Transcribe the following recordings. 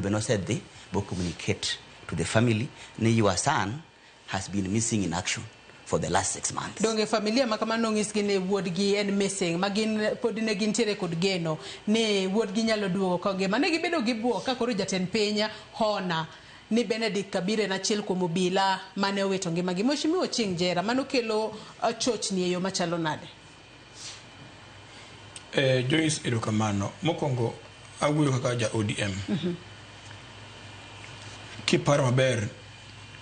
Be nosedhi bo communicate to the family ni your son has been missing in action for the last 6 months. Donge familia ma kamano nonyisgi ni wuodgi en missing, ma gin pod ne gintiere kod geno ni wuodgi nyalo duogo kongima? Ne gibedo gi buok ka koro jatend piny hona ni Benedict Kabir en achiel kuom obila mane owito ngimagi. Mheshimiwa Ochieng Jera, mano kelo chochni e yo machalo nade? Joyce, erokamano. Mokwongo awuoyo kaka ja ODM. Kiparo maber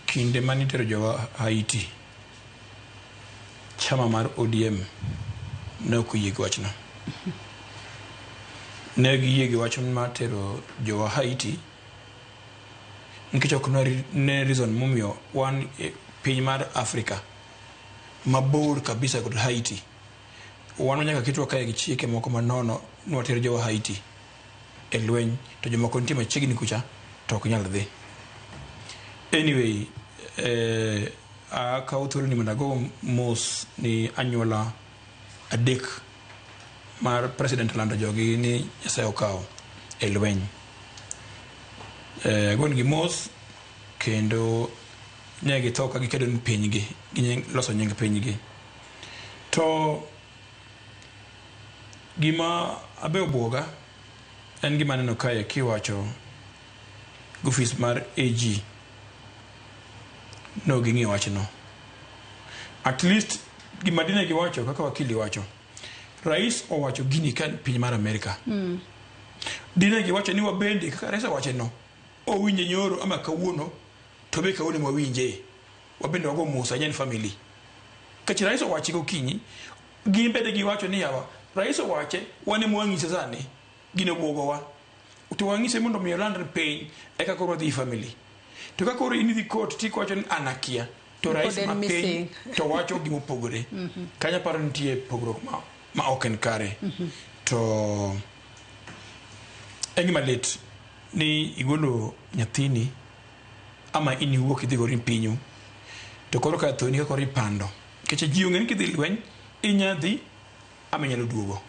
kinde manitero jowa Haiti, chama mar ODM ne ok oyie gi wachno. Ne giyie gi wach mar tero jowa Haiti nikech ok ne reason momiyo wan e piny mar Afrika mabor kabisa kod Haiti. Wan nyaka ketwa kae gi chike moko manono ni water jowa Haiti e lweny to jomoko nitie machiegni kucha to ok nyal dhi. Anyway, akawo thuolo ni mondo ago mos ni anyuola adek mar president lando jogi ni Nyasaye okawo e lweny. Agonegi mos kendo ne githo ka gikedo ni pinygi, gi loso nying pinygi. To gima abe obwoga en gima aneno kae kiwacho gofis mar AG no ging'iyo wachno. At least gima dine giwacho kaka wakili wacho, rais owacho gini ka piny mar Amerika. Dine giwacho ni wabende kaka rais owache no, owinje nyoro ama kawuono to be kawuono ema wawinje. Wabende wago mos ahinya ni family. Kech rais owache gokinyi, gin bende giwacho ni yawa, rais owache, wan ema wang'ise sani, gino obwogowa. To wang'ise mondo mi olandre piny eka koro wadhi family. To ka koro in idhi court tiwacho ni an akia, to rais Pod en ma piny missing. to wacho gimopogore. Kanyo aparo nitie pogruok ma ok en kare. To en gima lit ni igolo nyathini ama in iwuok idhi gori pinyu to koro ka thoni ka koro ipando nikech ji ong'e ni kidhi lweny inya dhi ama inyalo duogo.